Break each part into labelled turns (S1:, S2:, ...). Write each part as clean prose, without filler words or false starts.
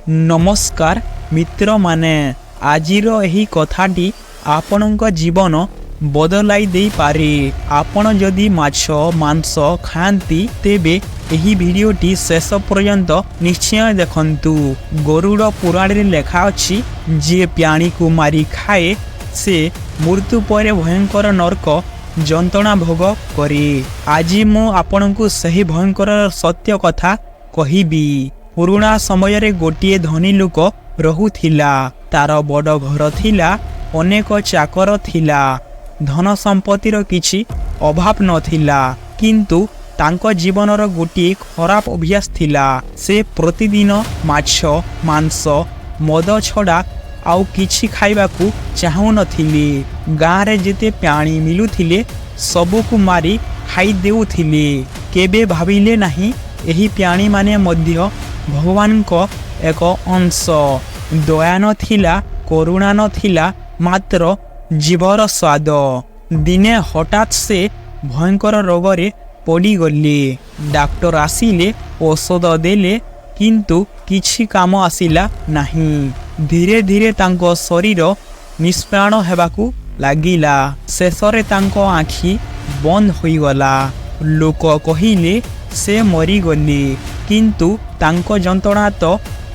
S1: ନମସ୍କାର ମିତ୍ରମାନେ, ଆଜିର ଏହି କଥାଟି ଆପଣଙ୍କ ଜୀବନ ବଦଳାଇ ଦେଇପାରେ। ଆପଣ ଯଦି ମାଛ ମାଂସ ଖାଆନ୍ତି, ତେବେ ଏହି ଭିଡ଼ିଓଟି ଶେଷ ପର୍ଯ୍ୟନ୍ତ ନିଶ୍ଚୟ ଦେଖନ୍ତୁ। ଗରୁଡ଼ ପୁରାଣରେ ଲେଖା ଅଛି, ଯିଏ ପ୍ରାଣୀକୁ ମାରି ଖାଏ, ସେ ମୃତ୍ୟୁ ପରେ ଭୟଙ୍କର ନର୍କ ଯନ୍ତ୍ରଣା ଭୋଗ କରେ। ଆଜି ମୁଁ ଆପଣଙ୍କୁ ସେହି ଭୟଙ୍କର ସତ୍ୟ କଥା କହିବି। ପୁରୁଣା ସମୟରେ ଗୋଟିଏ ଧନୀ ଲୋକ ରହୁଥିଲା। ତାର ବଡ଼ ଘର ଥିଲା, ଅନେକ ଚାକର ଥିଲା, ଧନ ସମ୍ପତ୍ତିର କିଛି ଅଭାବ ନଥିଲା। କିନ୍ତୁ ତାଙ୍କ ଜୀବନର ଗୋଟିଏ ଖରାପ ଅଭ୍ୟାସ ଥିଲା। ସେ ପ୍ରତିଦିନ ମାଛ, ମାଂସ, ମଦ ଛଡ଼ା ଆଉ କିଛି ଖାଇବାକୁ ଚାହୁଁନଥିଲେ। ଗାଁରେ ଯେତେ ପ୍ରାଣୀ ମିଳୁଥିଲେ, ସବୁକୁ ମାରି ଖାଇଦେଉଥିଲେ। କେବେ ଭାବିଲେ ନାହିଁ, ଏହି ପ୍ରାଣୀମାନେ ମଧ୍ୟ ଭଗବାନଙ୍କ ଏକ ଅଂଶ। ଦୟା ନଥିଲା, କରୁଣା ନଥିଲା, ମାତ୍ର ଜିଭର ସ୍ୱାଦ। ଦିନେ ହଠାତ୍ ସେ ଭୟଙ୍କର ରୋଗରେ ପଡ଼ିଗଲେ। ଡାକ୍ତର ଆସିଲେ, ଔଷଧ ଦେଲେ, କିନ୍ତୁ କିଛି କାମ ଆସିଲା ନାହିଁ। ଧୀରେ ଧୀରେ ତାଙ୍କ ଶରୀର ନିଷ୍ପ୍ରାଣ ହେବାକୁ ଲାଗିଲା। ଶେଷରେ ତାଙ୍କ ଆଖି ବନ୍ଦ ହୋଇଗଲା। ଲୋକ କହିଲେ, ସେ ମରିଗଲେ। କିନ୍ତୁ ତାଙ୍କ ଯନ୍ତ୍ରଣା ତ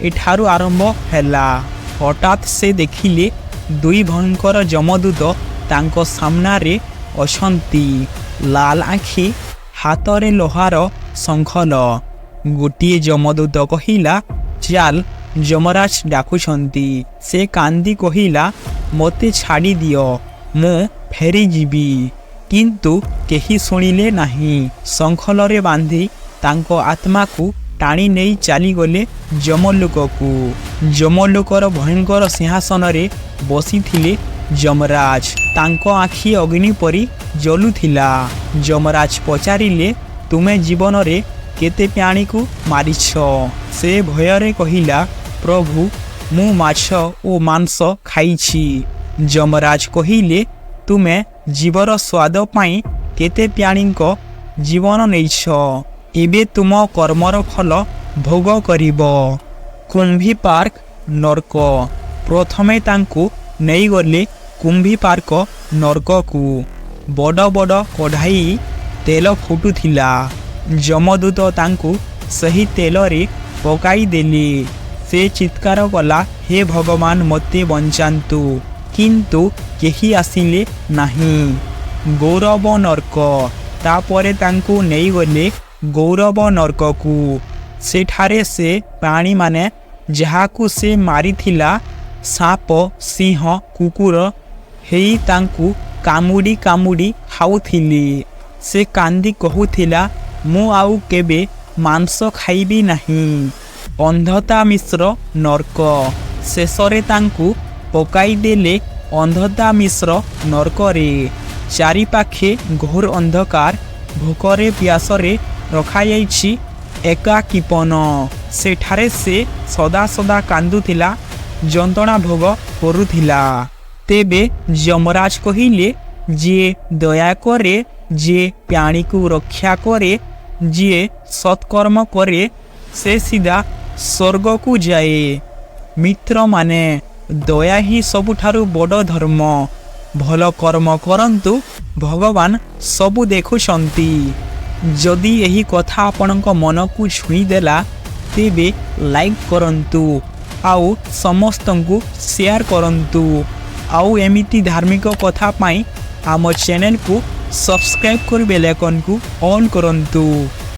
S1: ଏଠାରୁ ଆରମ୍ଭ ହେଲା। ହଠାତ୍ ସେ ଦେଖିଲେ, ଦୁଇ ଭୟଙ୍କର ଯମଦୂତ ତାଙ୍କ ସାମ୍ନାରେ ଅଛନ୍ତି। ଲାଲ ଆଖି, ହାତରେ ଲୋହାର ଶୃଙ୍ଖଳ। ଗୋଟିଏ ଯମଦୂତ କହିଲା, "ଚାଲ, ଯମରାଜ ଡାକୁଛନ୍ତି।" ସେ କାନ୍ଦି କହିଲା, "ମୋତେ ଛାଡ଼ିଦିଅ, ମୁଁ ଫେରିଯିବି।" କିନ୍ତୁ କେହି ଶୁଣିଲେ ନାହିଁ। ଶୃଙ୍ଖଳରେ ବାନ୍ଧି ତାଙ୍କ ଆତ୍ମାକୁ ଟାଣି ନେଇ ଚାଲିଗଲେ ଯମଲୋକକୁ। ଯମଲୋକର ଭୟଙ୍କର ସିଂହାସନରେ ବସିଥିଲେ ଯମରାଜ। ତାଙ୍କ ଆଖି ଅଗ୍ନି ପରି ଜଳୁଥିଲା। ଯମରାଜ ପଚାରିଲେ, "ତୁମେ ଜୀବନରେ କେତେ ପ୍ରାଣୀକୁ ମାରିଛ?" ସେ ଭୟରେ କହିଲା, "ପ୍ରଭୁ, ମୁଁ ମାଛ ଓ ମାଂସ ଖାଇଛି।" ଯମରାଜ କହିଲେ, "ତୁମେ ଜିଭର ସ୍ୱାଦ ପାଇଁ କେତେ ପ୍ରାଣୀଙ୍କ ଜୀବନ ନେଇଛ? ଏବେ ତୁମ କର୍ମର ଫଳ ଭୋଗ କରିବ।" କୁମ୍ଭୀପାକ ନର୍କ। ପ୍ରଥମେ ତାଙ୍କୁ ନେଇଗଲେ କୁମ୍ଭୀପାକ ନର୍କକୁ। ବଡ଼ ବଡ଼ କଢ଼ାଇ, ତେଲ ଫୁଟୁଥିଲା। ଯମଦୂତ ତାଙ୍କୁ ସେହି ତେଲରେ ପକାଇଦେଲେ। ସେ ଚିତ୍କାର କଲା, "ହେ ଭଗବାନ, ମୋତେ ବଞ୍ଚାନ୍ତୁ!" କିନ୍ତୁ କେହି ଆସିଲେ ନାହିଁ। ରୌରବ ନର୍କ। ତାପରେ ତାଙ୍କୁ ନେଇଗଲେ ରୌରବ ନର୍କକୁ। ସେଠାରେ ସେ ପ୍ରାଣୀମାନେ ଯାହାକୁ ସେ ମାରିଥିଲା, ସାପ, ସିଂହ, କୁକୁର ହେଇ ତାଙ୍କୁ କାମୁଡ଼ି କାମୁଡ଼ି ଖାଉଥିଲେ। ସେ କାନ୍ଦି କହୁଥିଲା, "ମୁଁ ଆଉ କେବେ ମାଂସ ଖାଇବି ନାହିଁ।" ଅନ୍ଧତାମିସ୍ର ନର୍କ। ଶେଷରେ ତାଙ୍କୁ ପକାଇଦେଲେ ଅନ୍ଧତାମିସ୍ର ନର୍କରେ। ଚାରିପାଖେ ଘୋର ଅନ୍ଧକାର, ଭୋକରେ ପିଆସରେ ରଖାଯାଇଛି ଏକାକୀପନ। ସେଠାରେ ସେ ସଦା ସଦା କାନ୍ଦୁଥିଲା, ଯନ୍ତ୍ରଣା ଭୋଗ କରୁଥିଲା। ତେବେ ଯମରାଜ କହିଲେ, "ଯିଏ ଦୟା କରେ, ଯିଏ ପ୍ରାଣୀକୁ ରକ୍ଷା କରେ, ଯିଏ ସତ୍କର୍ମ କରେ, ସେ ସିଧା ସ୍ୱର୍ଗକୁ ଯାଏ।" ମିତ୍ରମାନେ, ଦୟା ହିଁ ସବୁଠାରୁ ବଡ଼ ଧର୍ମ। ଭଲ କର୍ମ କରନ୍ତୁ, ଭଗବାନ ସବୁ ଦେଖୁଛନ୍ତି। ଯଦି ଏହି କଥା ଆପଣଙ୍କ ମନକୁ ଛୁଇଁଦେଲା, ତେବେ ଲାଇକ୍ କରନ୍ତୁ ଆଉ ସମସ୍ତଙ୍କୁ ସେୟାର କରନ୍ତୁ। ଆଉ ଏମିତି ଧାର୍ମିକ କଥା ପାଇଁ ଆମ ଚ୍ୟାନେଲକୁ ସବସ୍କ୍ରାଇବ୍ କରି ବେଲ୍ ଆଇକନ୍କୁ ଅନ୍ କରନ୍ତୁ।